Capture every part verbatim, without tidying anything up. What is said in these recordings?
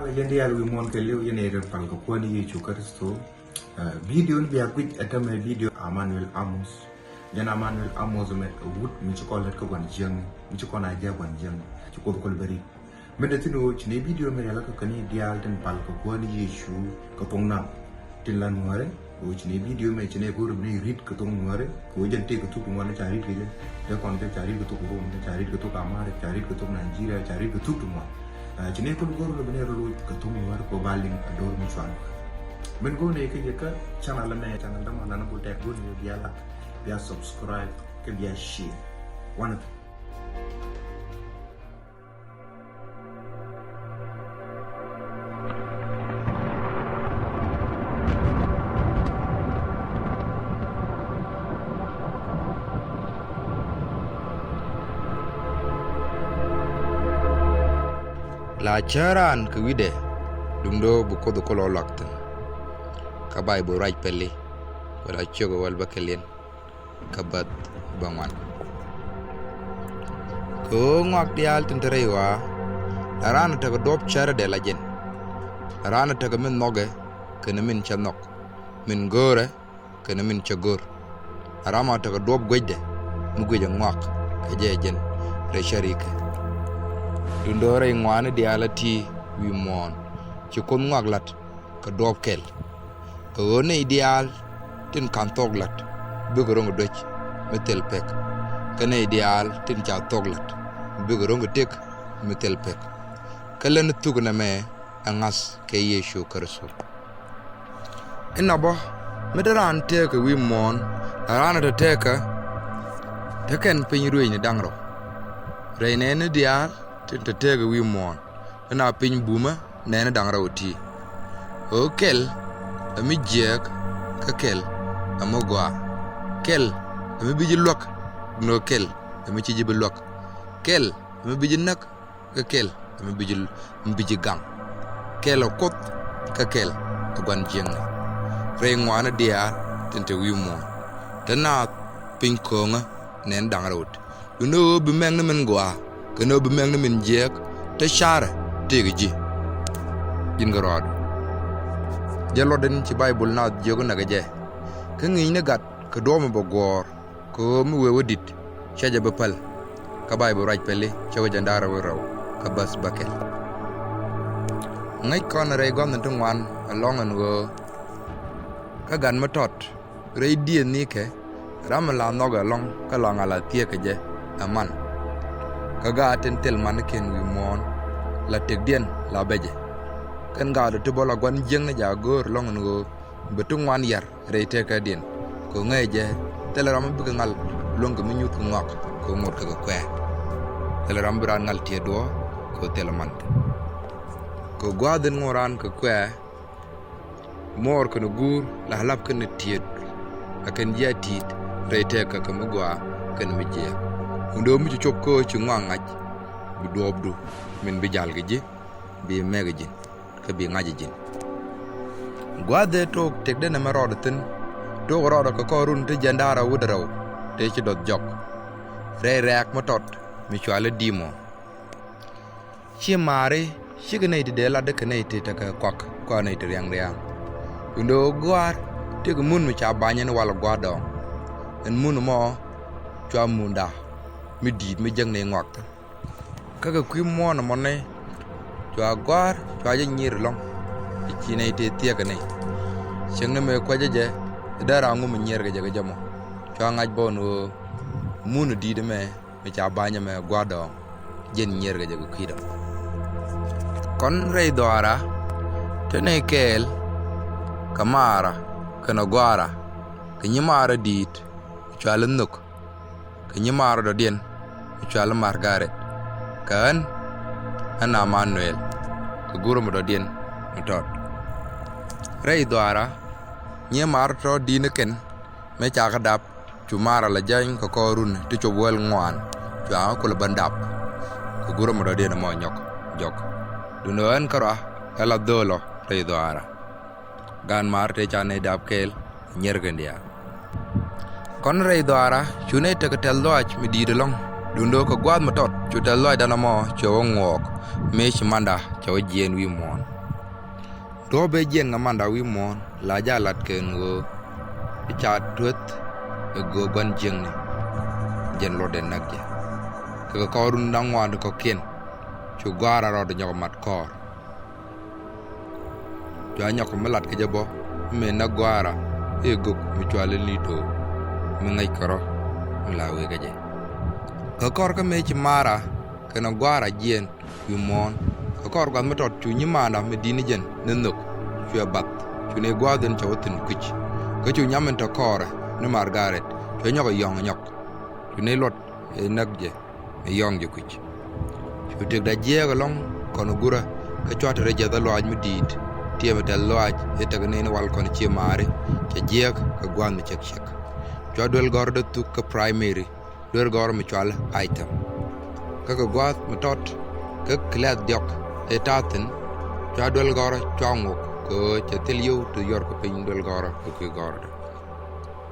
Yɛn diaal wi̱i̱ muɔ̱ɔ̱n kɛ li̱w, yɛn ɛ rɛp pal kɛ Kuäär ni Yecu Kritho. Ɛ, video ni bia guic ɛ tämɛ video Emmanuel Amos. Jɛn Emmanuel Amos mɛ ɛ wut mi ci kɔn lät kä gua̱n jiäkni, mi ci kɔn a jiäk gua̱n jiäkni, ci Kuoth kɔl bɛ ri̱t. Min te thi̱n ɣöö ci nɛy video mɛ rial kä kɛ ni diaal tin pal kɛ Kuäär ni Yecu kɛ thok Naŋ tin la Nuäärɛ. Ɣöö ci nɛy video mɛ ci nɛy go̱o̱r bi nɛy ri̱t kɛ thok Nuäärɛ. Kɛ ɣöö jɛn tëëkɛ thuk ti ŋuan ca ri̱t kɛ jɛ. Dee kɔn kɛ ca ri̱t kɛ thok Rom, ca ri̱t kɛ thok Amharic, ca ri̱t kɛ thok Nigeria, ca ri̱t kɛ thuk ti ŋuan. Ɛ, ci nɛy kɔn go̱o̱r bi nɛy rɔ loc kɛ thok Nuäärɛ kɛ ɣöö ba liŋ a do̱r mi cuan. Min go̱o̱r nɛy kä jɛ kä channel mɛ, channel däman nan bul tɛk go̱o̱r nɛy bia like, bia subscribe, kɛ bia share. Wanɛ. La cär raan kɛ wi̱cdɛ, duundɛ ɣöö bi Kuoth kulɛ luak thi̱n. Kä Bayböl ruac pɛli, wala ciök ɛ wäl bäkɛliɛn, kä bäth bäŋuan. Kɛ ɣöö ŋɔak diaal tin te rɛy ɣɔaa, la raan a tekɛ duɔ̱ɔ̱p cärädɛ la jɛn. La raan a tekɛ min nhɔkɛ kɛnɛ min cɛ nhɔk, min go̱o̱rɛ kɛnɛ min cɛ go̱o̱r. La ram a tekɛ duɔ̱ɔ̱p guecdɛ mi guic ɛ ŋɔak kɛ jɛ ɛ jɛn rɛy cärikɛ. Duundɛ ɣöö rɛy ŋɔaani diaal a ti wi̱i̱ muɔ̱ɔ̱n, ci Kuoth ŋɔak la̱t kɛ duɔ̱ɔ̱p kɛl. Kɛ ɣöö nɛy diaal tin /ka̱n thuɔ̱k la̱t bikɛ ro̱ŋ duec mi thil pek, kä nɛy diaal tin ca thuɔ̱k la̱t bikɛ ro̱ŋ tëk mi thil pek. Kä lät ni thuk nɛmɛ ɛ ŋa̱th kɛ Yecu Kritho. Inɔ bä, mi te raan tëëkɛ wi̱i̱ muɔ̱ɔ̱n, la raan a te tëëkä, te kɛn piny ruëëcni da̱ŋ rɛw. Rɛy nɛɛni diaal tin te tëëkɛ wi̱i̱ muɔ̱ɔ̱n, te na piny bumä nɛɛni da̱ŋ rɛw ti. Ɣöö kɛl ɛ mi jiääk, kä kɛl ɛ mi gɔaa. Kɛl ɛ mi bi ji̱ luäk, duundɛ ɣöö kɛl ɛ mi /ci ji̱ bi luäk. Kɛl ɛ mi bi ji̱ näk, kä kɛl ɛ mi bi ji̱, mi bi ji̱ gaŋ. Kɛl ɛ Kuoth, kä kɛl ɛ gua̱n jiäkni. Rɛy ŋɔaani diaal tin te wi̱i̱ muɔ̱ɔ̱n, te naath piny kööŋä nɛɛni da̱ŋ rɛw ti. Duundɛ ɣöö bi mɛk ni min gɔaa kɛnɛ ɣöö bi mɛk ni min jiääk, te ca̱rɛ tëëkɛ ji̱. Ji̱n kärɔaadu. Jɛn luɔt in ci Bayböl naath jiök näk kɛ jɛ. Kä ŋi̱i̱cni gat kɛ duɔ̱ɔ̱p mi bɛ guɔ̱ɔ̱r, kɛ ɣöö mi wëë wä di̱t /cɛ jɛ bi päl. Kä Bayböl ruac pɛli, ciök jiɛn da̱ŋ rɛw wi̱cdɛ rɛw, kä bäth bäkɛl. Ŋäc kɔn rɛy gua̱th in ti ŋuan ɛlɔ̱ŋ ɛn ɣöö, kä gat mi tɔt rɛy diëëthnikɛ, ram mi la nhɔkɛ ɛlɔ̱ŋ kä la ŋa̱l a thiëëk kɛ jɛ ɛ man. Kä gaat tin thil manikiɛn wi̱i̱ muɔ̱ɔ̱n, la tëkdiɛn la bɛ jɛ. Kɛn gaat ti bä la gua̱n jiäkni jɛ a go̱o̱r ɛlɔ̱ŋ ɛn ɣöö bɛ ti ŋuan yar rɛy tëkädiɛn. Kɛ ɣöö ŋäcɛ jɛ, thilɛ ram mi bikɛ ŋa̱l luäŋ kɛ mi nyuth kɛ ŋɔak kɛ ŋot kɛ kɛ kuɛ̈ɛ̈. Thilɛ ram bi raan ŋa̱l tiɛɛt duɔ̱ɔ̱r kɛ ɣöö thilɛ man kɛ. Kɛ gua̱a̱th in ŋot raan kɛ kuɛ̈ɛ̈, muɔɔr kɛnɛ guur la la̱p kɛnɛ tiɛɛt, la kɛn ji̱ a ti̱i̱t rɛy tëkä kɛ mi gɔaa kɛnɛ mi jiääk. Duundɛ ɣöö mi ci cop kä ɣöö ci ŋɔak ŋa̱c, bi duɔ̱ɔ̱pdu min bi ja̱l kɛ ji̱, bi mɛk kɛ ji̱n, kä bi ŋa̱c kɛ ji̱n. Gua̱a̱th ëë tok tëkdɛ nɛmɛ rɔɔdɛ thi̱n, tok rɔɔdɛ kɛ kɔr run ti jiɛn da̱ŋ rɛw wi̱cdɛ rɛw, tëë ci dɔth jɔk. Rɛy rɛ̈ɛ̈k mi tɔt mi cɔal i̱ Dimɔ. Ci maari, /cikɛ nɛy ti dee latdä kɛ nɛy ti tekɛ kuak, kɔaa nɛy ti ria̱ŋ ria̱a̱ŋ. Duundɛ ɣöö gɔ̱a̱r tëëkɛ mun mi ca bany ɛn walɛ gua̱a̱r dɔɔŋ. Ɛn mun ɛmɔ cua munda mi di̱i̱t mi jäkni ŋɔak thi̱n. Kä kɛ kui̱ muɔ̱ɔ̱n ɛmɔni, cua gɔ̱a̱r cua jɛ nyier ɛlɔ̱ŋ, ti ci nɛy tëë thiɛk kɛ nɛy. Cieŋni mëë kuecä jɛ, dee raan ŋu mi nyier kɛ jɛ kɛ jɛ mɔ. Cua ŋa̱c bä ɛn ɣöö mun ɛ di̱i̱t ɛmɛ mi ca bany ɛmɛ gua̱a̱r dɔɔŋ, jɛn nyier kɛ jɛ kɛ kui̱dɛ. Kɔn rɛy dhɔaara, te nɛy kɛɛl kɛ maara kɛnɛ gɔ̱a̱ra, kɛ nyimaara di̱i̱t mi cɔal i̱ Nhök, kɛ nyimaarä dɔ̱diɛn mi cɔal i̱ Margaret, kɛ ɣän, ɣän Amanuel, kɛ guur ɛmɔ dɔ̱diɛn mi tɔt. Rɛy dhɔaara, nyimaarä tɔ̱ di̱t ni kɛn, mëë ca kɛ dap, cu maarä la jäny kɛ kɔr run ti cop wäl ŋuan, cua kulɛ ben dap. Kɛ guur ɛmɔ dɔ̱diɛn ɛmɔ nyɔk jɔk. Duundɛ ɣän kärɔa, ɛ la dho̱o̱l ɔ rɛy dhɔaara. Gaan maarä tëë ca nɛy dap kɛɛl, nyier kɛn diaal. Kɔn rɛy dhɔaara, cu nɛy tekɛ tɛ̈th lɔaac mi di̱i̱t ɛlɔ̱ŋ, Duundɛ kɛ gua̱a̱th mi tɔt cu tɛth lɔaacdan ɛmɔ cɛ wä ŋuɔɔk, mëë ci manda cɛ wä jiɛɛn wi̱i̱ muɔ̱ɔ̱n. Duɔ̱ɔ̱p bɛ jiɛɛn kɛ manda wi̱i̱ muɔ̱ɔ̱n la jaa lat kɛn ɣöö i̱ ca tueth ɛ göök gua̱n jiäkni, jɛn luɔtdɛ näk jɛ. Kɛ kɛ kɔr run da̱ŋ ŋuan kɔ̱kiɛn cu gɔ̱a̱r a rɔɔdɛ nyɔk mat kɔɔr. Cua nyɔk mi lat kɛ jɛ bɔ mi mëë näk gɔ̱a̱ra i̱ göök mi cɔal i̱ Li̱i̱do mi ŋäc kɛ rɔ mi la wëë kɛ jɛ. Kɛ kɔr kä mëë ci manda kɛnɛ gɔ̱a̱ra jiɛɛn wi̱i̱ muɔ̱ɔ̱n, kɛ kɔr gua̱th mi tɔt cu nyimaanda mi di̱t ni jɛn ni nhök, cuɛ bath cu nɛy gua̱a̱th in cɛ wä thi̱n kui̱c. Kä cu nyam in te kɔɔrɛ ni Margaret cuɛ nyɔk ɛ yɔ̱ŋ nyɔk, cu nɛy luɔt ɛ näk jɛ mi yɔ̱ŋ jɛ kui̱c. Cu tëkdɛ jiääk ɛlɔ̱ŋ kɔn gurä, kä cua te rɛy jiäth ɛ lɔaac mi di̱i̱t, tiɛm ɛ tɛth lɔaac i̱ tekɛ nɛy ni wal kɔn cie maari, cɛ jiääk kɛ gua̱a̱th mi cɛk cɛk. Cua duel gɔ̱rä dee thuk kä Primary, duel gɔ̱rä mi cɔal item. Kä kɛ gua̱a̱th mi tɔt kä kilath diɔ̱k ëë ta̱a̱ thi̱n, cua duel gɔ̱rä cua ŋuɔk kɛ ɣöö cɛ thil yio̱w ti yuɔr kɛ piny duel gɔ̱rä kɛ kui̱ gɔ̱rädɛ.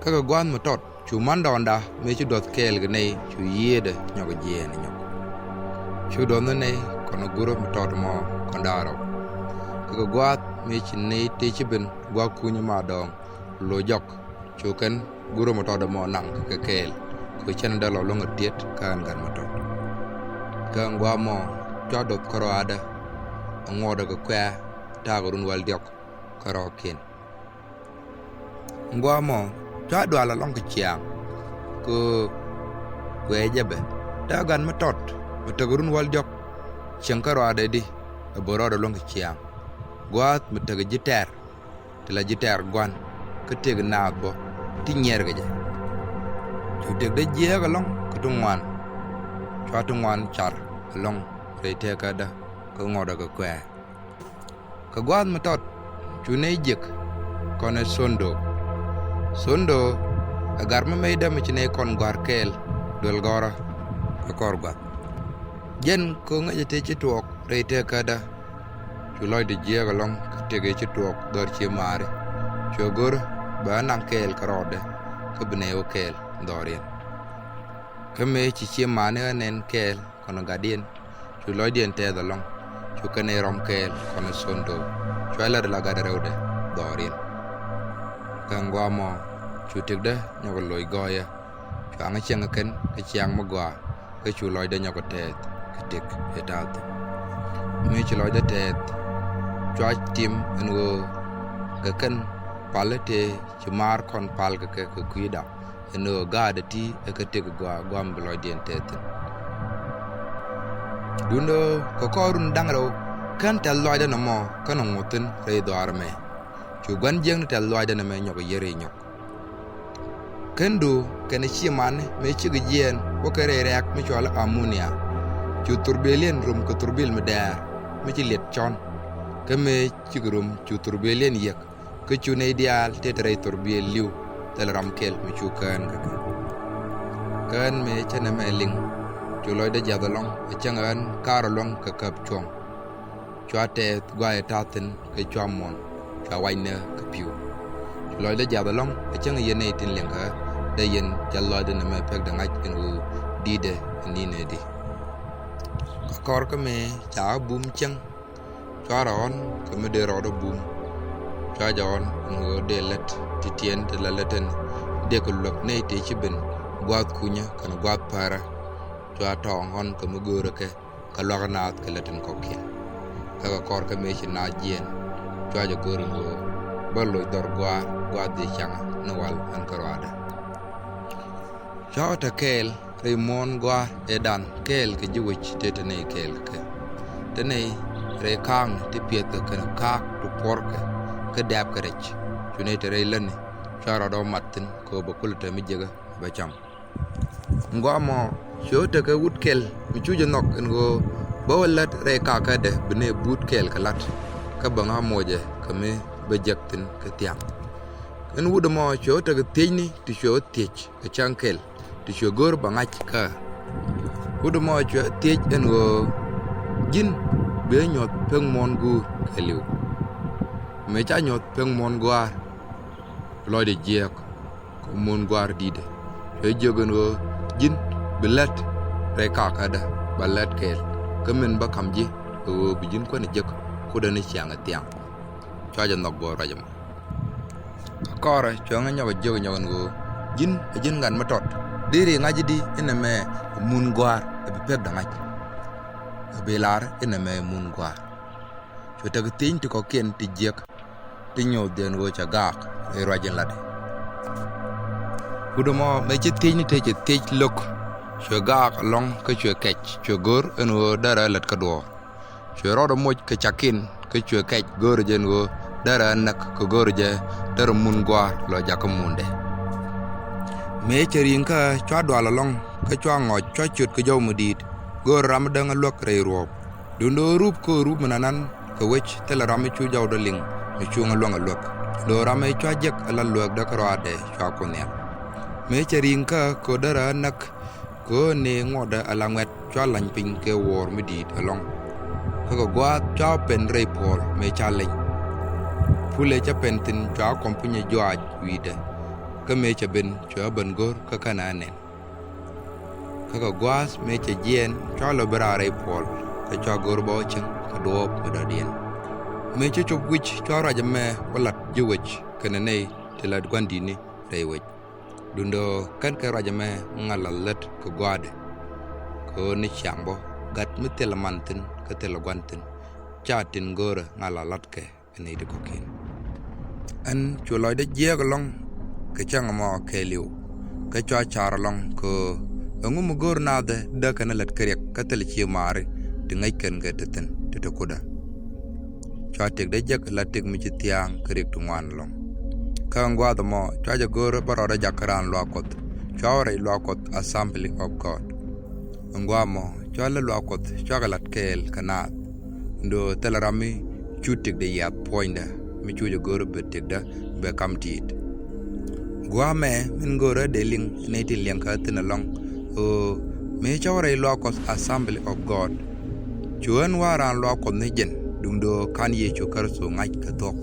Kä kɛ gua̱a̱th mi tɔt cu mandɔɔŋda mëë ci duɔth kɛɛl kɛ nɛy cu yiëëdɛ nyɔk jiɛɛn nyɔk. Cu duɔth ni nɛy kɔn gurä mi tɔt mɔ kɔn da̱ŋ rɛw. Kä kɛ gua̱a̱th mëë ci nɛy tëë ci ben gua̱a̱th kunyä ma dɔɔŋ lo̱c jɔk, cu kɛn gurä mi tɔt mɔ naŋ kɛ kɛɛl, kɛ cɛn dee lɔ luäŋ a tiet kä ɛn gat mi tɔt. Kä ɛn gua̱a̱th mɔ cua duɔth kärɔaadä ɛ ŋuɔɔdɛ kɛ kuɛ̈ɛ̈ ta̱a̱ kɛ run wäl diɔ̱k kärɔɔkiɛn. Ŋua̱a̱ mɔ cua dual alɔŋ kɛ ciaaŋ, kɛ kuɛ jɛ bɛ te gat mi tɔt mi tek run wäl diɔ̱k. Cieŋ kärɔaadɛ di ɛ bä rɔɔdɛ luäŋ kɛ ciaaŋ, gua̱a̱th mi tek ji̱ tɛɛr, ti la ji̱ tɛɛr gua̱n kä tëk naath bä ti nyiɛɛr kɛ jɛ. Cu tëkdɛ jiääk alɔŋ kɛ ti ŋuan, cua ti ŋuan car alɔŋ rɛy tëkädä kä ŋuɔɔdɛ kɛ kuɛ̈ɛ̈. Kɛ gua̱a̱th mi tɔt cu nɛy jiäk kɔn ɛ Sondo. Sondo ɛ gat mi mecdä mi ci nɛy kɔn gua̱r kɛɛl duel gɔ̱rä kɛ kɔr gua̱th. Jɛn kɛ ɣöö ŋäcɛ tëë ci tuɔɔk rɛy tëkädä. Cu lɔcdɛ jiääk alɔŋ kɛ tëk ëë ci tuɔɔk dhɔr cie maari. Cuɛ go̱r bɛ ɣä naŋ kɛɛl kärɔɔdɛ kä bi nɛy wä kɛɛl dhɔriɛn. Kä mëë ci cie mani ɣä nɛn kɛɛl kɔn gatdiɛn, cu lɔcdiɛn tɛɛth alɔŋ, cu kɛn ɛ rɔm kɛɛl kɔn ɛ Sondo, cua lat ala gat rɛwdɛ dhɔriɛn. Kä ɛn gua̱a̱ mɔ cu tëkdä nyɔk loc gɔɔyä, cua ŋä cieŋ kɛn kɛ ciaŋ mi gɔaa, kä cu lɔcdä nyɔk tɛɛth kɛ tëk ëë ta̱a̱ thi̱n. Mëë ci lɔcdä tɛɛth, cua tim ɛn ɣöö kɛ kɛn pal tëë ci maar kɔn pal kɛ kɛ kɛ kui̱da, ɛn ɣöö gaatdɛ ti ɛ kɛ tëk gɔaa gua̱a̱m bi lɔcdiɛn tɛɛth thi̱n. Duundɛ kɛ kɔr run da̱ŋ rɛw kän tɛ̈th lɔaacdä nɔmɔ känɛ ŋuɔ̱th thi̱n rɛy dhɔaar ɛmɛ. Cu gua̱n jiäkni tɛ̈th lɔaacdä nɛmɛ nyɔk yier i̱ nyɔk. Kändu kɛnɛ ciëmani mëë cikɛ jiɛɛn wä kɛ rɛy rɛ̈ɛ̈k mi cɔal i̱ Amunia. Cu thurbiɛliɛn rom kɛ thurbiɛl mi dɛɛr mi ci liɛt cɔn. Kä mëë cikɛ rom cu thurbiɛliɛn yiëk, kä cu nɛy diaal tëë te rɛy thurbiɛl li̱w thilɛ ram kɛl mi cu kään kɛ kɛ. Kään mëë cä nɛmɛ liŋ, cu lɔcdä jiath ɛlɔ̱ŋ ɛ cäŋ ɣän ka̱r ɛ luäŋ kɛ käp cuɔ̱ŋ. Cua tɛɛth gua̱a̱th ëë ta̱a̱ thi̱n kɛ cua muɔ̱n, cua wac nɛ kɛ pi̱w. Cu lɔcdä jiath ɛlɔ̱ŋ ɛ cäŋ yɛn nɛy tin liŋ kɛ ɣä, dee yɛn jiath lɔcdä nɛmɛ pekdɛ ŋa̱c ɛn ɣöö di̱tdɛ ɛ ni̱n ëëdi. Kä kɔr kä mëë ca ɣä bum cäŋ, cua rɔ ɣɔ̱n kɛ mi dee rɔɔdä bum. Cua jɛ ɣɔ̱n ɛn ɣöö dee lät ti tiɛɛn ti la lät ɛn dee kɛ luäk nɛy tëë ci ben gua̱a̱th kunyä kɛnɛ gua̱a̱th pärä. Cua tɔɔŋ ɣɔ̱n kɛ mi göörä kɛ kɛ luakä naath kɛ lät tin kɔ̱kiɛn. Kä kɛ kɔr kä mëë ci naath jiɛɛn, cua jɛ go̱r ɛn ɣöö bä loc dhɔr gɔaa gua̱a̱th dhie caŋä ni wal ɛn kärɔaadä. Cua ɣä te kɛɛl rɛy muɔ̱ɔ̱n gɔaa ëëdan kɛɛl kɛ ji̱ wec tëë te nɛy kɛɛl kɛ kɛ. Te nɛy rɛy ka̱a̱kni ti piɛthkɛ kɛnɛ ka̱a̱k ti puɔ̱rkɛ kä dɛ̈ɛ̈pkɛ rɛc. Cu nɛy te rɛy lätni cua rɔɔdɛ mat thi̱n kɛ ɣöö bɛ kulɛ te mi jiäkä bɛ cam. Ŋuamɔ cuɛ tekɛ wut kɛl mi cu jɛ nhɔk ɛn ɣöö bä wä lät rɛy kakädɛ bi nɛy but kɛɛl kɛ la̱t, kä bä ŋa̱ mocɛ kɛ mi bä jek thi̱n kɛ thiaŋ. Ɛn wut ɛmɔ cuɛ wä tekɛ thiecni ti cuɛ wä thiec kɛ cäŋ kɛl ti cuɛ go̱r bä ŋa̱c kä. Wut ɛmɔ cuɛ thiec ɛn ɣöö ji̱n bi ɛ nyuɔ̱th pek muɔ̱ɔ̱n guur kɛɛliw. Mëë ca nyuɔ̱th pek muɔ̱ɔ̱n gua̱a̱r, lɔcdɛ jiääk kɛ muɔ̱ɔ̱n gua̱a̱r di̱tdɛ. Cuɛ jiök ɛn ɣöö ji̱n bi lät rɛy kakädä ba lät kɛɛl, kä min bä ka̱m ji̱ ɛ ɣöö bi ji̱n kuäär jek kudɛ ni ciaŋ ɛ thiaŋ. Cua jɛ nhɔk bä ruac ɛmɔ. Kä kɔrɛ cuɛ ŋä nyɔk ɛ jiök nyɔk ɛn ɣöö ji̱n ɛ ji̱n ŋa̱t mi tɔt, deri ŋa̱c ji̱ di inɛ mɛ mun gua̱a̱r ɛ bi pek dɛ ŋa̱c. Ɛ bi lar inɛ mɛ mun gua̱a̱r. Cuɛ tek thieny ti kɔ̱kiɛn ti jiäk ti nyuuth jɛ ɛn ɣöö cɛ gaak rɛy ruac in latdɛ. Kudɛ mɔ mëë ci thiecni tëë cɛ thiec lo̱k, cuɛ gaak ɛlɔ̱ŋ kä cuɛ kɛc, cuɛ go̱r ɛn ɣöö därɛ lät kä duɔ̱ɔ̱r. Cuɛ rɔɔdɛ moc kɛ cakin kä cuɛ kɛc, go̱o̱rɛ jɛ ɛn ɣöö därɛ näk kɛ go̱o̱rɛ jɛ därɛ mun gua̱a̱r lɔ jakä mundɛ. Mëë cɛ ri̱ŋ kä cua dual ɛlɔ̱ŋ kä cua ŋɔc cua ciöt kɛ jɔw mi di̱i̱t, go̱o̱rɛ ram mi däŋ ɛ luäk rɛy ruɔ̱ɔ̱p. Duundɛ ɣöö rup kä rup mi nanan kɛ wec thilɛ ram mi cu jɔwdɛ liŋ mi cuŋ ɛ luäŋ ɛ luäk. Duundɛ ɣöö ram mi cua jek ɛ la luäkdɛ kä ruaadɛ cua kun nhial. Mëë cɛ ri̱ŋ kä kɛ ɣöö därɛ näk kɛ ɣöö ni ŋuɔtdɛ ɛ la ŋuɛ̈t cua lany piny kɛ wuɔɔr mi di̱i̱t ɛlɔ̱ŋ. Kä kɛ gua̱a̱th cua pɛn rɛy puɔl mëë ca leny. Pulɛ cä pɛn thi̱n cua kɔm piny ɛ juaac wi̱i̱dɛ. Kä mëë cɛ ben cua ben go̱r kä kɛn ɛ nɛn. Kä kɛ gua̱a̱th mëë cɛ jiɛɛn cua lɔ bi raar rɛy puɔl, kä cua go̱r bä wä cieŋ kɛ duɔ̱ɔ̱p mi dɔ̱diɛn. Mëë cɛ cop wi̱c cua ruac ɛmɛ wä lat ji̱ wec kɛnɛ nɛy ti lat gua̱ndi̱tni rɛy wec. Duundɛ ɣöö kɛn kɛ ruac ɛmɛ ŋa̱ la lät kɛ gɔaadɛ. Kɛ ɣöö ni ciaŋ bä gat mi thilɛ man thi̱n kä thilɛ gua̱n thi̱n, ca tin go̱o̱rɛ ŋa̱ la latkɛ ɛ nɛy ti kɔ̱kiɛn. Ɛn cu lɔcdä jiääk ɛlɔ̱ŋ kɛ cäŋ ɛmɔ kɛɛliw, kä cua ca̱r ɛlɔ̱ŋ kɛ ɣöö ɛŋu mi go̱o̱r naathɛ däkɛ ni lät kä riɛk kä thilɛ cie maari ti ŋäc kɛn kɛ ti thi̱n ti te kudä. Cua tëkdɛ jek la tëk mi ci thia̱a̱ŋ kä riɛk ti ŋuan ɛlɔ̱ŋ. Kä ɛn gua̱a̱th ɛmɔ cua jɛ go̱o̱r bä rɔɔdɛ jakä raan luaak Kuɔth, cua wä rɛy luaak Kuɔth Assembly of God. Ɛn gua̱a̱th ɛmɔ cua lät luaak Kuɔth cua kɛ lat kɛɛl kɛ naath. Duundɛ ɣöö thilɛ ram mi cu tëkdɛ yiath puɔ̱nydɛ mi cu jɛ go̱o̱r bɛ tëkdɛ bɛ kam ti̱i̱t. Gua̱a̱th ɛmɛ min go̱o̱rä dee liŋ nɛy tin liɛŋkɛ thi̱n ɛlɔ̱ŋ ɣöö mëë cä wä rɛy luaak Kuɔth Assembly of God, cu ɣän wä raan luaak Kuɔth ni jɛn, duundɛ ɣöö /ka̱n Yecu Kritho ŋa̱c kɛ thuɔ̱k.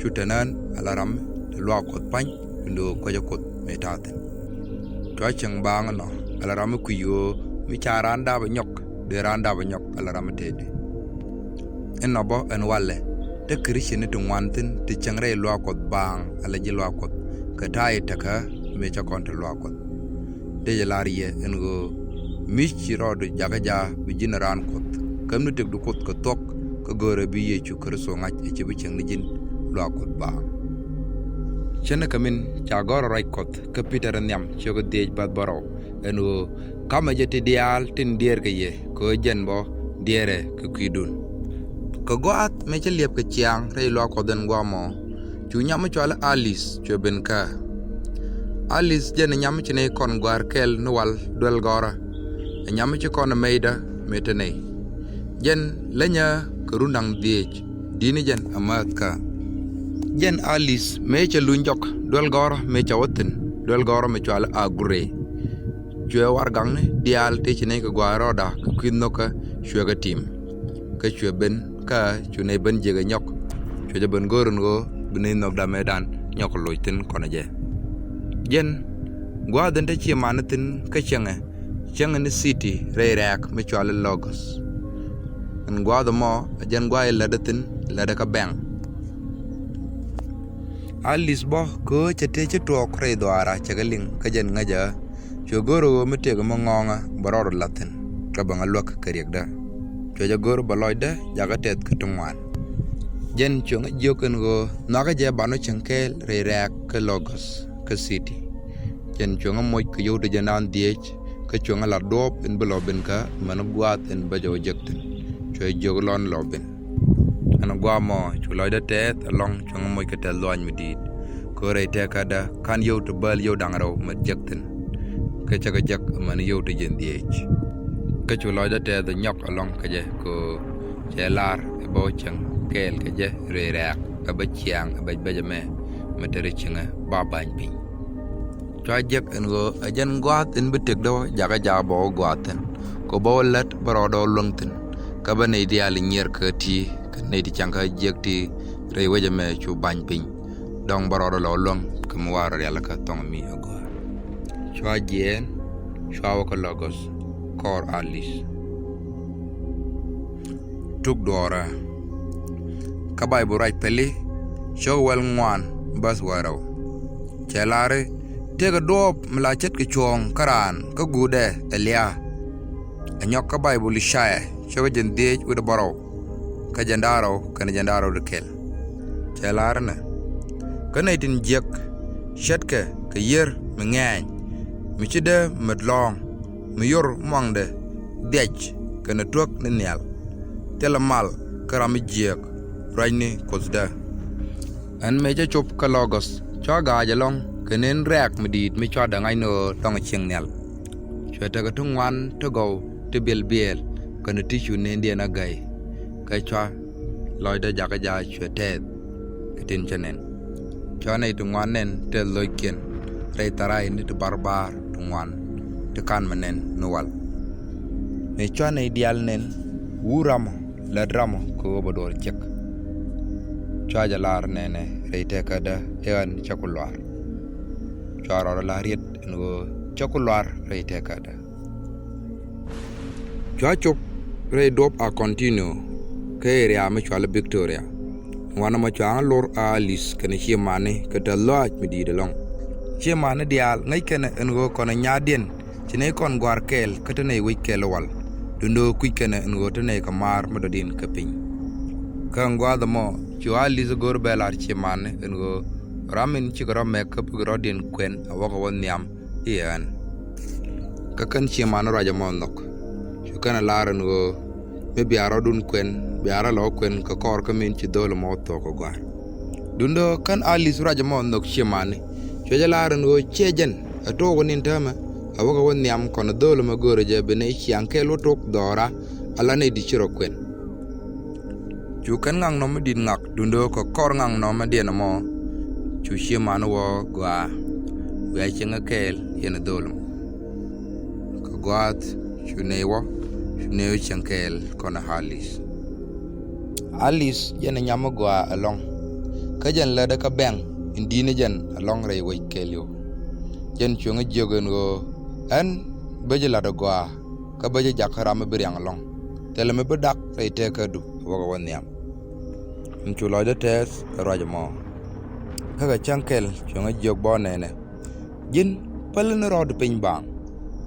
Cu te nään ala ram ti luaak Kuɔth pa̱ny, duundɛ ɣöö kuecä Kuoth mëë ta̱a̱ thi̱n. Cua cieŋ baaŋ ɛnɔ ala ram mi kui̱c ɣöö mi ca raan dap ɛ nyɔk, dee raan dap ɛ nyɔk ala ram mi tëëdi. Inɔ bä ɛn walɛ te Christian ni ti ŋuan thi̱n ti cieŋ rɛy luaak Kuɔth baaŋ ala ji̱ luaak Kuɔth kɛ ta̱a̱ i̱ tekä mëë cä kɔn te luaak Kuɔth. Dee jɛ lar yɛ ɛn ɣöö mi ci rɔɔdu jakä jaak bi ji̱n raan Kuɔth, kämni tëkdu Kuoth kɛ thuɔ̱k, kä go̱o̱rɛ bi Yecu Kritho ŋa̱c ɛ ci bi cieŋ ni ji̱n luaak Kuɔth baaŋ. Ce̱tnikɛ min ca gɔ̱r ruac Kuɔth kä Pi̱tɛr nhiam ciök dhieec bäth bärɔw ɛn ɣöö kamɛ jɛ ti diaal tin diɛɛrkɛ yɛ kɛ ɣöö jɛn bä diɛɛrɛ kɛ kui̱dun. Kɛ gua̱a̱th mëë cä liɛp kɛ ciaŋ rɛy luaak Kuɔth ɛn gua̱a̱th ɛmɔ, cu nyam mi cɔal i̱ Alice cuɛ ben kä. Alice jɛn ɛ nyam mi ci nɛy kɔn gɔ̱a̱r kɛl ni wal duel gɔ̱rä. Ɛ nyam mi ci kɔn ɛ mɛydä mëë te nɛy. Jɛn lenyä kɛ run da̱ŋ dhieec, di̱t ni jɛn ɛ määth kä. Jɛn Alice mëë cɛ luny jɔk duel gɔ̱rä mëë cɛ wä thi̱n, duel gɔ̱rä mi cɔal i̱ Agure. Cuɛ warɛgakni diaal ti ci nɛy kɛ gɔ̱a̱r rɔɔdɛ kɛ kui̱ nhökä cuɛ kɛ tim. Kä cuɛ ben kä cu nɛy ben jiäk ɛ nyɔk. Cuɛ jɛ ben go̱o̱r ɛn ɣöö bi nɛy nhökdɛ mëëdan nyɔk kɛ loc thi̱n kɔnɛ jɛ. Jɛn gua̱a̱th in te ci man thi̱n kä cieŋɛ, cieŋɛ ni city rɛy rɛ̈ɛ̈k mi cɔal i̱ Logos. Ɛn gua̱a̱th ɛmɔ ɛ jɛn gua̱a̱th in lätdɛ thi̱n, lätdɛ kä bɛŋ. Alice bä kɛ ɣöö cɛ tëë ci tuɔɔk rɛy dhuaara cɛ kɛ liŋ kä jɛn ŋäcä. Cuɛ go̱r ɣöö mi tëëkɛ mi ŋɔ̱ɔ̱ŋä bɛ rɔɔdɛ la̱th thi̱n, kä bɛ ŋä luäk kɛ riɛkdä. Cuɛ jɛ go̱r bɛ lɔcdä jakä tɛth kä ti ŋuan. Jɛn cuɛ ŋä jiök ɛn ɣöö nhɔakä jɛ banɔ cieŋ kɛɛl rɛy rɛ̈ɛ̈k kä Logos kä city. Jɛn cuɛ ŋä moc kɛ yio̱w ti jɛn da̱ŋ dhieec, kä cuɛ ŋä la̱t duɔ̱ɔ̱p in bi lɔ ben kä mɛn gua̱a̱th in bä jɛ wä jek thi̱n. Cuɛ jiök lɔn lɔ ben. Ɛn gua̱a̱th ɛmɔ cu lɔcdä tɛth ɛlɔ̱ŋ, cuɛ ŋä moc kɛ tɛth luaany mi di̱i̱t. Kɛ ɣöö rɛy tɛkädä /ka̱n yio̱w ti bääl yio̱w da̱ŋ rɛw mɛ jek thi̱n. Kä cä kɛ jek mɛn yio̱w ti jɛn dhieec. Kä cu lɔcdä tɛth nyɔk ɛlɔ̱ŋ kɛ jɛ kɛ ɣöö cɛ lar ɛ bä wä cieŋ kɛɛl kɛ jɛ rɛy rɛ̈ɛ̈k ɛ bä ciaŋ ɛ bɛc bɛc ɛmɛ mɛ te ri cieŋɛ ba ba̱ny piny. Cua jek ɛn ɣöö ɛ jɛn gua̱a̱th in bi tëkdä wä jakä jaak bä wä gua̱a̱th thi̱n, kɛ ɣöö bä wä lät bä rɔɔdɛ wä luäŋ thi̱n, kä bä nɛy diaal in nyier kɛ ti̱i̱ kɛ nɛy ti cäŋ kä jiäk ti rɛy wec ɛmɛ cu ba̱ny piny. Dɔ̱ŋ bä rɔɔdɛ lɔ wä luäŋ kɛ mi wa rɔ rialikä thɔŋ mi agɔaa. Cua jiɛɛn, cua wä kä Logos. kɔr Alice. Tuk duɔɔrä. Kä Baibul ruac pɛli cio̱k wäl ŋuan bäth wäl rɛw. Cɛ lar i̱, tëëkɛ duɔ̱ɔ̱p mi la ce̱tkɛ cuɔ̱ɔ̱ŋ kä raan kä guutdɛ ɛ lia̱a̱. Ɛ nyɔk kä Baibul Icaya cio̱k jiɛn dhieec wi̱cdɛ bärɔw kä jiɛn da̱ŋ rɛw kɛnɛ jiɛn da̱ŋ rɛw wi̱cdɛ kɛl. Cɛ lar inɛ, kä nɛy tin jiäk ce̱tkɛ kɛ yiër mi ŋɛ̈ny, mi ci dee met lɔ̱ɔ̱ŋ, mi yor muaŋdɛ dhiac kɛnɛ tuäk ni nhial, thilɛ mal kä ram mi jiääk ruacni Kuothdä. Ɛn mëë cä cop kä Logos, cua ga̱a̱c ɛlɔ̱ŋ kɛ nën rɛ̈ɛ̈k mi di̱i̱t mi cua däŋ ŋa̱c ni ɣöö dɔ̱ŋ cieŋ nhial. Cuɛ tekɛ ti ŋuan ti gɔw ti biɛl biɛɛl kɛnɛ ti cu nëndiɛn a gäy. Kä cua lɔcdä jakä jaa cuɛ tɛɛth kɛ tin cä nɛn. Cua nɛy ti ŋuan nɛn tɛth lo̱ckiɛn rɛy tharay ni ti barbar ti ŋuan ti kan mi nɛn mi wal. Mëë cua nɛy diaal nɛn wur ramɔ, lät ramɔ kɛ ɣöö bɛ duɔ̱ɔ̱r ciek. Cua jɛ lar nɛnɛ rɛy tëkädä i̱ ɣän cä ku luaar. Cua rɔɔdɛ la riet ɛn ɣöö cä ku luaar rɛy tëkädä. Cua cop rɛy duɔ̱p a Contino kä area mi cɔal i̱ Victoria. Ŋuan ɛmɔ cua ɣä lor a Alice kɛnɛ ciëmani kɛ tɛth lɔaac mi di̱i̱t ɛlɔ̱ŋ. Ciëmani diaal ŋäc kɛnɛ ɛn ɣöö kɔnɛ nyaatdiɛn ci nɛy kɔn gɔ̱a̱r kɛɛl kä te nɛy wec kɛɛl i̱ wal. Duundɛ ɣöö kui̱c kɛnɛ ɛn ɣöö te nɛy kɛ maar mi dɔ̱diɛn kä piny. Kä ɛn gua̱a̱th ɛmɔ cu Alice go̱o̱r bɛ lar ciëmani ɛn ɣöö ram in cikɛ rɔ mɛk kä bikɛ rɔ̱diɛn kuɛn a wäkɛ wä nhiam i̱ ɣän. Kä kɛn ciëmani ruac ɛmɔ nhɔk. Cu kɛn ɛ lar ɛn ɣöö mi bia rɔ̱dun kuɛn, bia rɔ̱ lɔ kuɛn kɛ kɔr kä min ci dho̱o̱l ɛmɔ thuɔ̱k kɛ gɔ̱a̱r. Duundɛ ɣöö kɛn Alice ruac ɛmɔ nhɔk ciëmani. Cuɛ jɛ lar ɛn ɣöö ciɛ jɛn ɛ tuɔɔk ɛ ni̱n täämɛ a wäkɛ wä nhiam kɔnɛ dho̱o̱l ɛmɛ göörä jɛ bi nɛy ciaŋ kɛɛl wä tok dhɔra ala nɛy di̱t ci rɔ kuɛn. Cu kɛn ŋaknɔm mi di̱t ŋak duundɛ ɣöö kɛ kɔr ŋaknɔmdiɛn ɛmɔ cu ciëmani wä gɔaa. Wiaa cieŋ kɛ kɛɛl yɛn ɛ dho̱o̱l ɛmɔ. Kɛ gua̱a̱th cu nɛy wä, cu nɛy wä cieŋ kɛɛl kɔnɛ Alice. Alice jɛn ɛ nyam mi gɔaa ɛlɔ̱ŋ. Kä jɛn lätdɛ kä bɛŋ in di̱i̱ni jɛn ɛlɔ̱ŋ rɛy wec kɛɛliw. Jɛn cuŋä jiök ɛn ɣöö ɛn bä ji̱ la̱t ɛ gɔaa kä bä ji̱ jakä ram mi bi riaŋ ɛlɔ̱ŋ. Thilɛ mi bi dak rɛy tëkädu a wäkɛ wä nhiam. Ɛn cu lɔcdä tɛɛth ɛ ruac ɛmɔ. Kä kɛ cäŋ kɛl cuŋä jiök bä nɛnɛ. Ji̱n päl ni rɔɔdu piny baaŋ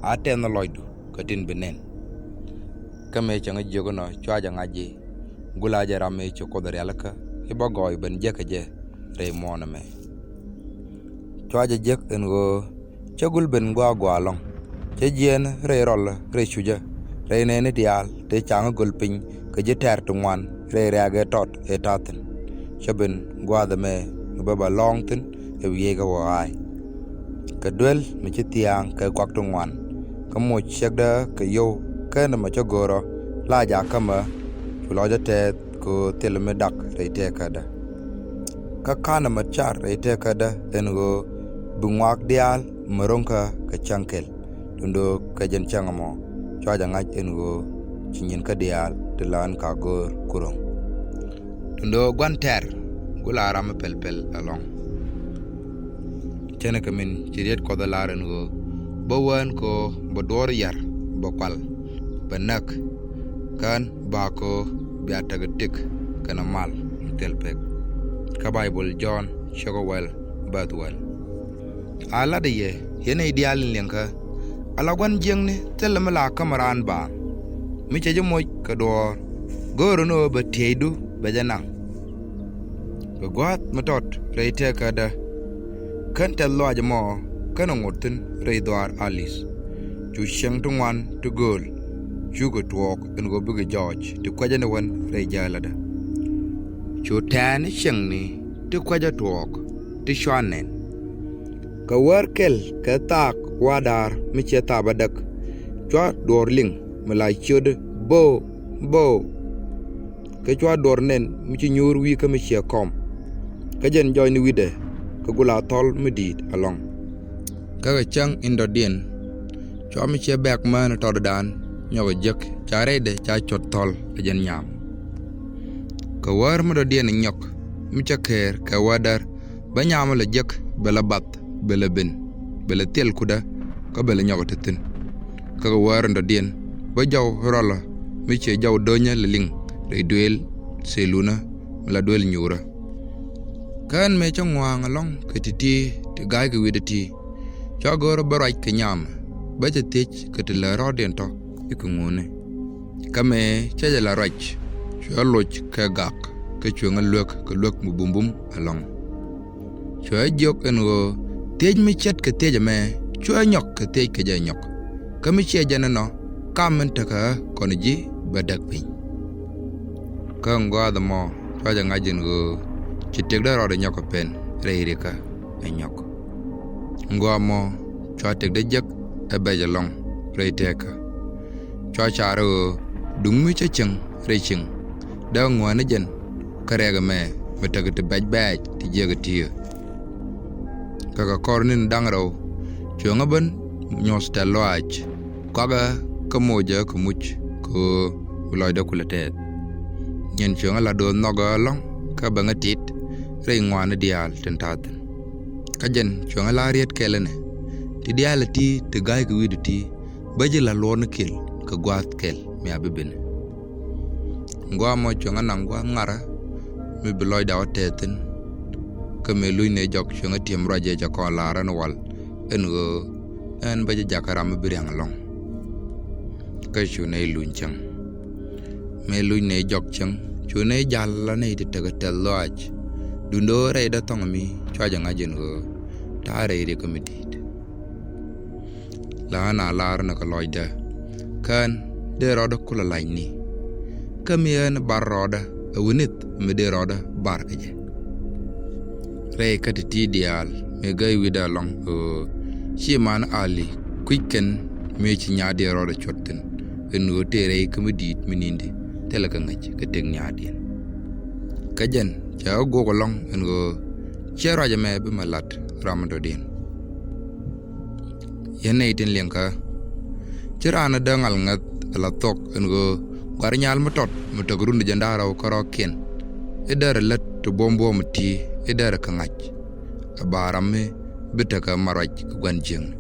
a tɛth ni lɔcdu kɛ tin bi nɛn. Kä mëë cäŋä jiök inɔ cua jɛ ŋa̱c i̱ gula jɛ ram mëë ci Kuoth rialikä i̱ bä gɔɔy ben jek kɛ jɛ rɛy muɔ̱ɔ̱n ɛmɛ. Cua jɛ jek ɛn ɣöö cä gul ben gua̱a̱ gua̱a̱ ɛlɔ̱ŋ. Cä jiɛɛn rɛy rɔl rɛy cucä rɛy nɛɛni diaal tëë ca̱ŋ i̱ göl piny kɛ ji̱ tɛ̈r ti ŋuan rɛy riaak ëë tɔt ëë ta̱thi̱n. Cä ben gua̱a̱th ɛmɛ mi bä bä lɔ̱ɔ̱ŋ thi̱n ɛ wiee kɛ wä ɣaac. Kɛ duel mi ci thia̱a̱ŋ kɛ kuak ti ŋuan kä moc ciekdä kɛ yio̱w kɛn ɛmɔ cä go̱o̱rä la jakä mɛ cu lɔcdä tɛɛth kɛ ɣöö thilɛ mi dak rɛy tëkädä. Kä ka̱n ɛmɛ car rɛy tëkädä ɛn ɣöö bi ŋuak diaal mɛ ro̱ŋkä kɛ cäŋ kɛl. Duundɛ ɣöö kɛ jɛn cäŋ ɛmɔ cua jɛ ŋa̱c ɛn ɣöö ci nyin kä diaal ti la ɛn ka go̱o̱r ku ro̱ŋ. Duundɛ ɣöö gua̱n tɛ̈r gula ram mi pɛl pɛl ɛlɔ̱ŋ. Cɛnɛ kɛ min ci riet Kuɔth ɛ lar ɛn ɣöö bä wään kɛ ɣöö bɛ duɔ̱ɔ̱r yar, bɛ kual, bɛ näk, kään ba kɛ ɣöö bia tekɛ tëk kɛnɛ mal mi thil pek. Kä Baibul Jɔ̱ɔ̱n ciökä wäl bäth wäl. A latdä yɛ yɛn nɛy diaal in liɛŋkä ala gua̱n jiäkni thilɛ mi la käm raan baaŋ mi cɛ ji̱ moc kɛ duɔ̱ɔ̱r. Go̱o̱rä ni ɣöö bɛ tieydu bɛ jɛ naŋ. Kɛ gua̱a̱th mi tɔt rɛy tëkädä kän tɛth lɔaac ɛmɔ kän ɛ ŋot thi̱n rɛy dhuaar Alice. Cu cieŋ ti ŋuan ti gööl cukɛ tuɔɔk ɛn ɣöö bikɛ jɔɔc ti kuecä ni wän rɛy jäälädä. Cu tɛ̈ɛ̈ni cieŋni ti kuecä tuɔɔk ti cua nɛn. Kɛ wäär kɛl kɛ thaak wa̱a̱ da̱a̱r mi ciɛ thaap adäk cua duɔ̱ɔ̱r liŋ mi la ciötdä bo̱o̱ bo̱o̱. Kɛ cua duɔ̱ɔ̱r nɛn mi ci nyuur wi̱i̱ kä mi ciɛ kɔm. Kä jɛn jɔɔcni wi̱cdɛ kɛ gula thɔl mi di̱i̱t ɛlɔ̱ŋ. Kä kɛ cäŋ in dɔ̱diɛn cua mi ciɛ bɛ̈k mään tɔtdan nyɔk ɛ jiäk ca rɛydɛ ca cuɔt thɔl ɛ jɛn nyam. Kɛ wäär mi dɔ̱diɛn nyɔk mi cä keer kɛ wädär bä nyamä lɛ jiäk bɛ lɛ bath bɛ lɛ ben bɛ lɛ thil kudä kä bɛ lɛ nyɔk ɛ te thi̱n. kä kɛ wäär in dɔ̱diɛn bä jɔw rɔlä mi ciɛ jɔw do̱nyä lɛ liŋ rɛy duëël thilunä mi la duëël nyuurä. Kä ɛn mëë cä ŋua̱a̱ŋ ɛlɔ̱ŋ kɛ ti̱ti̱ ti ga̱a̱c kɛ wi̱cdɛ ti̱, cua go̱o̱rä bä ruac kɛ nyamɛ bä cɛ thiec kɛ ti lät rɔ̱ɔ̱diɛn tɔ̱ i̱ kɛ ŋuni. Kä mëë cä jɛ la ruac, cuɛ loc kɛ gak kä cuɛ ŋä luek kɛ luek mi bumbum ɛlɔ̱ŋ. Cuɛ jiök ɛn ɣöö thiec mi ce̱tkɛ thiec ɛmɛ cuɛ nyɔk kɛ thiec kɛ jɛ nyɔk, kä mi ciɛ jɛn ɛnɔ kam min tekɛ ɣä kɔn ji̱ bɛ däk piny. Kä ɛn gua̱a̱th ɛmɔ cua jɛ ŋa̱c ɛn ɣöö ci tëkdä rɔɔdɛ nyɔk kɛ pɛn rɛy rikä ɛ nyɔk. Ɛn gua̱a̱th ɛmɔ cua tëkdä jek ɛ bɛc ɛlɔ̱ŋ rɛy tëkä. Cua car ɣöö duŋ mi cä cieŋ rɛy cieŋ dee ŋuäänä jɛn kä rɛɛk ɛmɛ mi tekɛ ti bɛc bɛɛc ti jiäk ɛ ti̱i̱. Kä kɛ kɔr ni̱n da̱ŋ rɛw cuɛ ŋä ben nyuɔ̱th tɛ̈th lɔaac kɔakɛ kä mocä kɛ muc kɛ ɣöö bi lɔcdä kulɛ tɛɛth. Nyɛn cuɛ ŋä la do̱o̱th nhɔkɛ ɛlɔ̱ŋ kä bɛ ŋä tit rɛy ŋuani diaal tin ta̱a̱ thi̱n. Kä jɛn cuɛ ŋä la riet kɛl ɛnɛ ti diaal ɛ ti ti ga̱a̱c kɛ wi̱i̱du ti bä ji̱ la luɔr ni kɛl kɛ gua̱a̱th kɛl mi a bi ben. Gua̱a̱ mɔ cuɛ ŋä naŋ gua̱a̱th ŋarä mi bi lɔcdɛ ɔ tɛɛth thi̱n. Kä mëë luc ni jɔk cuɛ ŋä ti̱em ruac jɛ cɛ kɔn la̱rä ni wal ɛn ɣöö ɛn bä jɛ jakä ram mi bi ria̱ŋ ɛlɔ̱ŋ. Kä cu nɛy luny cäŋ. Mëë luny nɛy jɔk cäŋ cu nɛy jal la nɛy ti tekɛ tɛ̈th lɔaac. Duundɛ ɣöö rɛydä thɔŋ mi cua jɛ ŋa̱c ɛn ɣöö ta̱a̱ rɛy rikä mi di̱i̱t. La ɣän a lar ni kɛ lɔcdä kä ɣän dee rɔɔdä kulɛ lacni. Kä mi ɣän bar rɔɔdä ɛ wi̱nith mi dee rɔɔdä bar kɛ jɛ. Rɛy kä ti̱ti̱ diaal mëë gäy wi̱cdä ɛlɔ̱ŋ ɣöö ci man ali kui̱c kɛn mëë ci nyaatdiɛn rɔɔdɛ cuɔt thi̱n ɛn ɣöö tëë rɛy kä mi di̱i̱t mi ni̱ndi thilɛ kɛ ŋäc kɛ tëk nyaatdiɛn. Kä jɛn cɛ ɣä guɔk ɛlɔ̱ŋ ɛn ɣöö ciɛ ruac ɛmɛ bi mɛ la̱t ram mi dɔ̱diɛn. Yɛn nɛy tin liɛŋkä ci raan ɛ dee ŋal ŋäth ɛ la thuɔ̱k ɛn ɣöö gua̱r nyal mi tɔt mi tɔk run di jɛn da̱ŋ rɛw kä rɔ̱kiɛn i̱ derɛ lät ti buɔ̱m buɔ̱m ti i̱ derɛ kɛ ŋa̱c. Ɛ ba ram mi bi tekɛ ma ruac kɛ gua̱n jiäkni.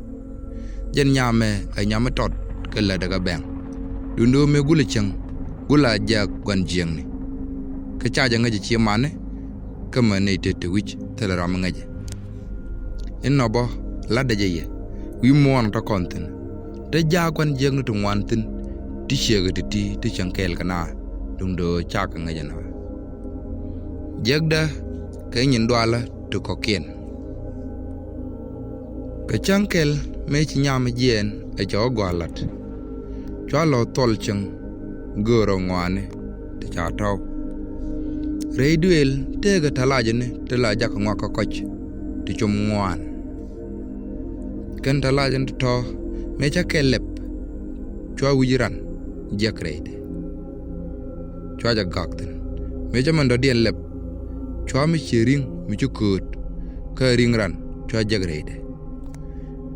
Jɛn nyamɛ ɛ nyam mi tɔt kɛ lätdɛ kɛ bɛŋ. Duundɛ ɣöö mëë gulɛ cieŋ gulɛ a jiäk gua̱n jiäkni. Kä ca jɛ ŋäcɛ ci mani kä mɛ nɛy tet ti wi̱c thilɛ ram mi ŋäcɛ. Inɔ bä la̱tdɛ jɛ yɛ wi̱i̱ muɔ̱ɔ̱n tɔ̱ kɔn thi̱n. Te jaak gua̱n jiäkni ti ŋuan thi̱n ti ciekɛ ti̱ti̱ ti cieŋ kɛɛl kɛ naath duundɛ ɣöö cakɛ ŋäcɛ naath. Jiäkdä kɛ nyin dualä ti kɔ̱kiɛn. Kɛ cäŋ kɛl mëë ci nyam jiɛɛn ɛ cɛ ɣä gɔaa la̱t. Cua lɔ thuɔl cieŋ göörä ŋɔaani ti ca tɔ̱w. Rɛy duëël tëëkɛ tɛ̈th lɔaacni ti la jakä ŋuak kä kɔc ti com ŋuan. Kɛn tɛ̈th lɔaacni ti tɔ̱ mëë cä kɛl lɛp cua wi̱c ran jiäk rɛydɛ. Cua jɛ gak thi̱n mëë cä mɛn dɔ̱diɛn lɛp. Cua mi ciɛ ri̱ŋ mi ci kööt kä ri̱ŋ ran cua jiäk rɛydɛ.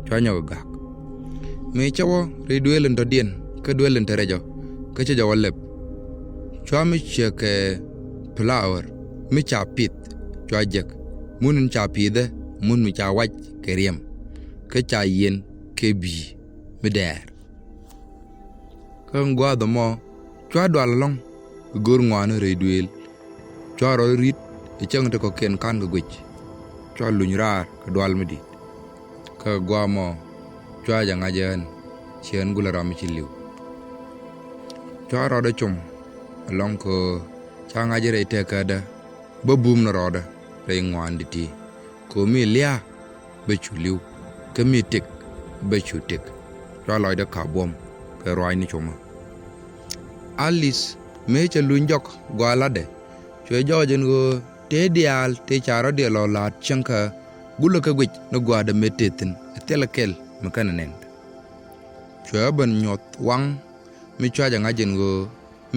Cua nyɔk gak mëë cä wä rɛy duëël in dɔ̱diɛn kä duëël in te rɛc ɔ kä cä jɛ wä lɛp. Cua mi ciɛ kɛ flower mi ca pith cua jiäk. Mun in ca pithɛ mun mi ca wac kɛ riɛm kä ca yiɛn kɛ bi̱i̱ mi dɛɛr. Kä ɛn gua̱a̱th ɛmɔ cua dual ɛlɔ̱ŋ ɛ go̱r ŋɔaani rɛy duëël. Cua rɔɔdɛ ri̱t ɛ cäŋ ti kɔ̱kiɛn ka̱n kɛ guic. Cua luny raar kɛ dual mi di̱i̱t. Kä gua̱a̱th ɛmɔ cua jɛ ŋa̱c ɛ ɣän ci ɣän gulɛ ram mi ci li̱w. Cua rɔɔdɛ com ɛlɔ̱ŋ kɛ ɣöö ca ŋa̱c rɛy tëkädä bä bum ni rɔɔdä rɛy ŋuan di̱t ti. Kɛ ɣöö mi lia̱a̱ bä cu li̱w kä mi tëk bä cu tëk. Cua lɔcdä ka̱p buɔ̱m kɛ ruaacni comä. Alice mëë cɛ luny jɔk gɔaa la̱tdɛ cuɛ jɔɔc ɛn ɣöö tëë diaal tëë ca rɔ̱diɛn lɔ la̱a̱t cäŋkä gulɛ kɛ guic ni gua̱a̱thdɛ mëë tëë thi̱n ɛ thilɛ kɛl mi känɛ nɛn. Cuɛ ɣä ben nyuɔ̱th waŋ mi cua jɛ ŋa̱c ɛn ɣöö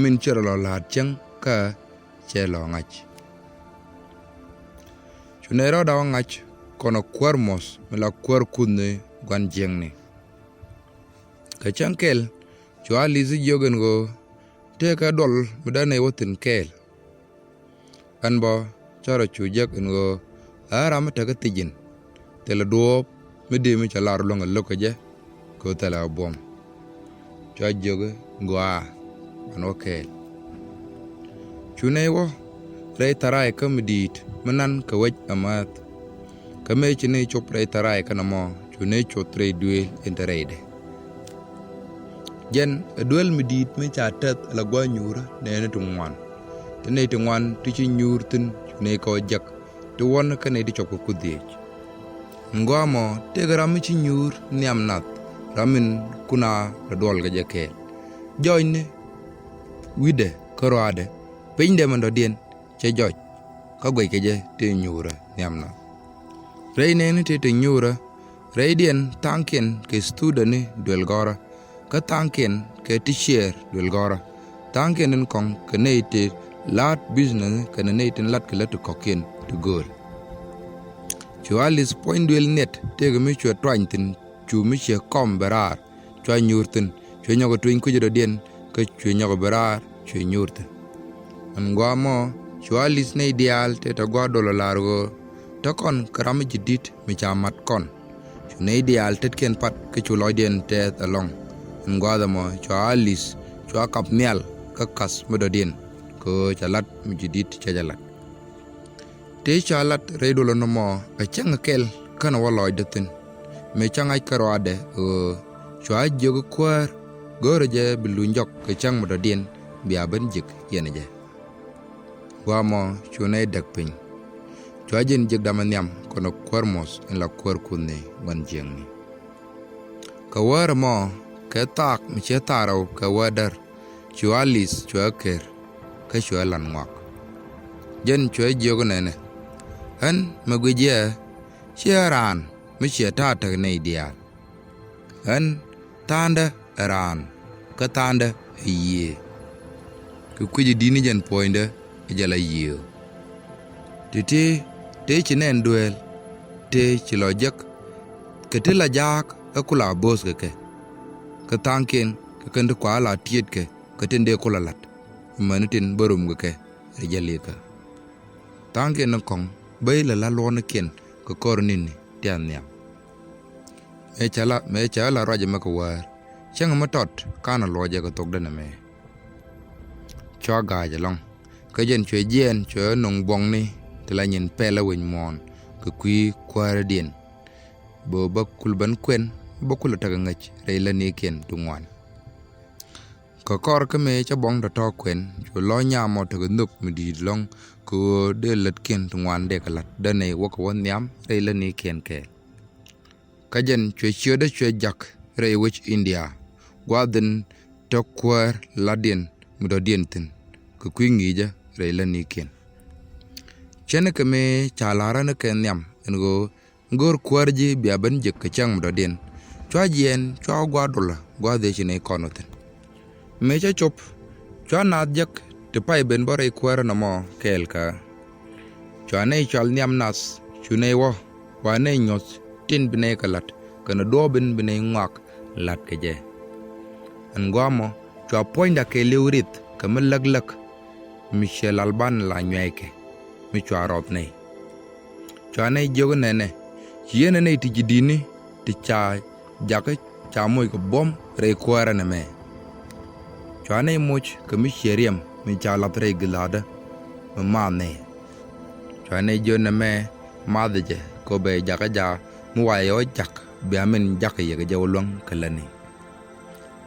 min ci rɔ lɔ la̱a̱t cäŋkä cɛ lɔ ŋa̱c. Cu nɛy rɔɔdɛ ɣä ŋa̱c kɔnɛ kuäär muɔ̱th mi la kuäär kuthni gua̱n jiäkni. Kɛ cäŋ kɛl cu Alice jiök ɛn ɣöö tëëkɛ duɔl mi dee nɛy wä thi̱n kɛɛl. Ɣän bä cä rɔ cu jek ɛn ɣöö ɛ ram mi tekä thiec in thilɛ duɔ̱ɔ̱p mi dee mi cɛ lar luäŋ ɛ lo̱k kɛ jɛ kɛ ɣöö thilɛ ɛ buɔ̱m. cua jiök i̱ gɔaa, ban wä kɛɛl. Cu nɛy wä rɛy tharac kä mi di̱i̱t mi nan kɛ wec amäth. Kä mëë ci nɛy cop rɛy tharac kä nɔmɔ, cu nɛy cuɔth rɛy duëël in te rɛydɛ. Jɛn ɛ duel mi di̱i̱t mi ca tɛth ala gua̱a̱th nyuurä nɛɛni ti ŋuan. Ti nɛy ti ŋuan ti ci nyuur thi̱n cu nɛy kɛ wä jek, ti wuɔ̱n kä nɛy ti cop kɛ kuth dhiec. Ɛn gɔaa mɔ, tëëkɛ ram mi ci nyuur nhiam nath, ram min kun a lɛ duɔl kɛ jɛ kɛɛl. Jɔɔcni wi̱cdɛ kä rɔaadɛ, pinydɛ min dɔ̱diɛn cɛ jɔc, kä guɛckɛ jɛ tëë nyuurä nhiam nath. Rɛy nɛɛni tëë te nyuurä, rɛydiɛn tha̱a̱ŋkiɛn kɛ studentni duël gɔ̱rä, kä tha̱a̱ŋkiɛn kɛ teacher duël gɔ̱rä, tha̱a̱ŋkiɛn tin kɔ̱ŋ kɛ nɛy ti la̱a̱t business kɛnɛ nɛy tin la̱tkɛ lät ti kɔ̱kiɛn ti gööl. Cu Alice puɔ̱ny duël nhiɛt tëëkɛ mi cuɛ tuany thi̱n, cu mi ciɛ kɔm bɛ raar, cua nyuur thi̱n, cuɛ nyɔk ɛ tueny kui̱c dɔ̱diɛn, kä cuɛ nyɔk ɛ bɛ raar, cuɛ nyuur thi̱n. Ɛn gɔaa mɔ, cu Alice nɛy diaal tëë te gua̱a̱r dolɛ la̱r ɣöö te kɔn kɛ ram mi ji̱ di̱t mi ca mat kɔn. Cu nɛy diaal tetkiɛn pat kä cu lɔcdiɛn tɛth ɛlɔ̱ŋ. Ɛn gua̱a̱th ɛmɔ, cu Alice cua kap nhial kä kath mi dɔ̱diɛn, kɛ ɣöö ca lat mi ji̱ di̱t cɛ jɛ lat. Tëë ca lat rɛy duɔlä nɔmɔ, ɛ cäŋ kɛl känɛ wä lɔcdä thi̱n. Mëë ca ŋa̱c kä rɔaadɛ ɣöö cua jiök kuäär, görɛ jɛ bi luny jɔk kɛ cäŋ mi dɔ̱diɛn, bia ben jiäk yɛn jɛ. Gɔaa mɔ, cu nɛy däk piny. Cua jɛn jiäk damɛ nhiam kɔnɛ kuäär muɔ̱th in la kuäär kuthni ŋuan jiäkni. Kɛ wäär ɛmɔ, kɛ thaak mi ciɛ thaak rɛw kɛ wäär däär, cu Alice cuɛ kër, kä cuɛ lan ŋuak. Jɛn cuɛ jiök nɛnɛ, ɣän mi guic yɛ, /ciɛ raan mi ciɛ ta̱a̱ tek nɛy diaal. Ɣän tha̱a̱ŋdä ɛ raan, kä tha̱a̱ŋdä ɛ Yiëë. Kɛ kui̱c i̱ di̱t ni jɛn puɔ̱nydä ɛ jɛ la Yiëë. Ti̱ti̱ tëë ci nɛn dueel, tëë ci lɔ jek, kɛ ti la jaak ɛ ku la bo̱o̱th kɛ kɛ. Kä tha̱a̱ŋkiɛn kɛ kɛn ti kua la tiɛtkɛ kɛ tin dee ku la la̱t, amäni tin bä rom kɛ kɛ rɛy jälikä. Tha̱a̱ŋkiɛn ni kɔ̱ŋ bä ilɛ la luɔ̱ɔ̱nikiɛn kɛ kɔr ni̱ni ti a nhiam. Mëë cɛ la, mëë cɛ la ruac ɛmɛ kɛ wäär, cäŋ mi tɔt kanɛ luɔcɛ kɛ thokdä nɛmɛ. Cua ga̱a̱c ɛlɔ̱ŋ, kä jɛn cuɛ jiɛɛn cuɛ nöŋ buɔ̱ŋni ti la nyin pɛlä wec muɔ̱ɔ̱n kɛ kui̱ kuäärädiɛn. Bä bä kul ben kuɛn, bä kul tekɛ ŋäc rɛy lätnikiɛn ti ŋuan. Kɛ kɔr kä mëë cä buɔ̱ŋ tɔ̱tɔ̱ kuɛn, cu lɔ̱ny nyam mɔ tekɛ nhök mi di̱i̱t ɛlɔ̱ŋ, kɛ ɣöö dee lätkiɛn ti ŋuan dee kɛ la̱t, dee nɛy wä kɛ wä nhiam rɛy lätnikiɛn kɛɛl. Kä jɛn cuɛ ciötdä cuɛ jak rɛy wec India, gua̱a̱th in te kuäär la̱tdiɛn mi dɔ̱diɛn thi̱n, kɛ kui̱ ŋi̱i̱cä rɛy lätnikiɛn. Ce̱tnikɛ mëë ca la̱rä ni kɛ nhiam ɛn ɣöö go̱o̱r kuäär ji̱ bia ben jek kɛ cäŋ mi dɔ̱diɛn. Cua jiɛɛn, cua gua̱a̱r dolä, gua̱a̱th ëë ci nɛy kɔn wä thi̱n. Mëë cä cop, cua naath jek ti pay ben bä rɛy kuäärä nɔmɔ kɛɛl kä. Cua nɛy cual nhiam nath, cu nɛy wä, wa nɛy nyuɔ̱th tin bi nɛy kɛ la̱t, kɛnɛ duɔ̱ɔ̱p in bi nɛy ŋɔak la̱t kɛ jɛ. Ɛn gɔaa mɔ, cua puɔ̱nydɛ kɛɛliw rith kɛ mi läk läk, mi ciɛ lal ban la nyuɛɛkɛ, mi cua rɔth nɛy. Cua nɛy jiök nɛnɛ, ci yɛn ɛ nɛy ti ji̱ di̱tni ti ca jakä ca moc kɛ buɔ̱m rɛy kuäärä nɛmɛ. Cua nɛy moc kɛ mi ciɛ riɛm mi ca lath rɛy gila̱a̱dä mi maath nɛy. Cua nɛy jiök nɛmɛ, maathɛ jɛ kɛ ɣöö bɛ jakä jaak mi wa yɛ wä jak bia min jakä yɛ kɛ jɛ wä luäŋ kɛ lätni.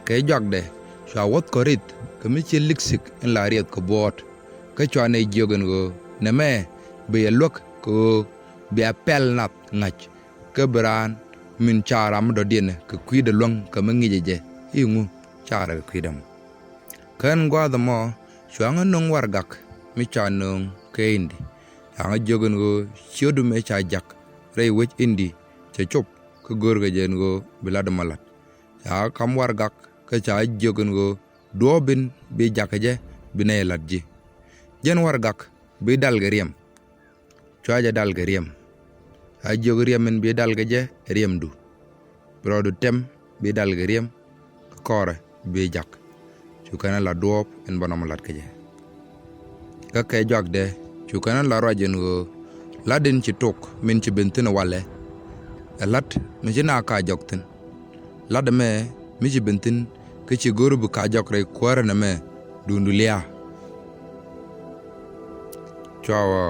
Kɛ juakdɛ cua wuɔ̱th kɔ rith kɛ mi ci liksik in la riɛth kɛ buɔɔt. Kä cua nɛy jiök ɛn ɣöö nɛmɛ bi yɛ luäk kɛ ɣöö bia pɛl nath ŋa̱c, kä bi raan min ca ram mi dɔ̱diɛn kɛ kui̱dɛ luäŋ kɛ mi ŋi̱cɛ jɛ i̱ ŋu ca rɛ kɛ kui̱dɛ mɔ. Kä ɛn gua̱a̱th ɛmɔ cua ɣä nöŋ warɛgak mi ca nöŋ kɛ Indi. Ca ɣä jiök ɛn ɣöö ciötdu mëë ca jak rɛy wec Indi cɛ cop, kä görkɛ jɛ ɛn ɣöö bi lat ɛmɔ la̱t. Ca kam warɛgak kä ca jiök ɛn ɣöö duɔ̱ɔ̱p in bi jakä jɛ bi nɛy la̱t ji̱. Jɛn warɛgak bi dal kɛ riɛm. Cua jɛ dal kɛ riɛm. Ca jiök riɛm in bi dal kɛ jɛ riɛmdu. Bi rɔɔdu tɛm bi dal kɛ riɛm, kä kɔrɛ bi jak. Cu kɛn ɛ la duɔ̱ɔ̱p in bä nɔmɔ la̱t kɛ jɛ. Kä kɛ juakdɛ cu kɛn ɛ la ruac ɛn ɣöö la̱t in ci tok min ci ben thi̱n ɛ walɛ, ɛ la̱t mi ci na ka jɔk thi̱n. La̱t ɛmɛ mi ci ben thi̱n kä ci go̱r bi ka jɔk rɛy kuäärä nɛmɛ duundu lia̱a̱. Cua wä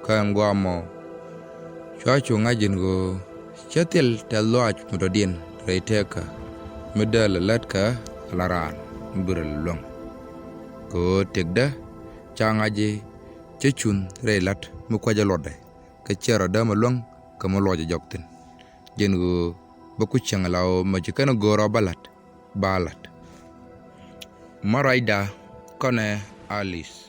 kä ɛn guamɔ cua cu ŋa̱c in ɣöö cä thil tɛth lɔaac mi dɔ̱diɛn rɛy tëkä mi dee lɛ lät kä ala raan mi bi rɛl luäŋ. Kɛ ɣöö tëkdä ca ŋa̱c i̱ cä cuŋ rɛy la̱t mi kuäcä luɔtdɛ kɛ ciɛ rɔ dee mi luäŋ kɛ mi luɔcɛ jɔk thi̱n. Jɛn ɣöö bä ku cieŋ ala ɣöö mɛ ci kɛn go̱o̱r ɔ bä la̱t ba la̱t. Mɛ ruacda kɔnɛ Alice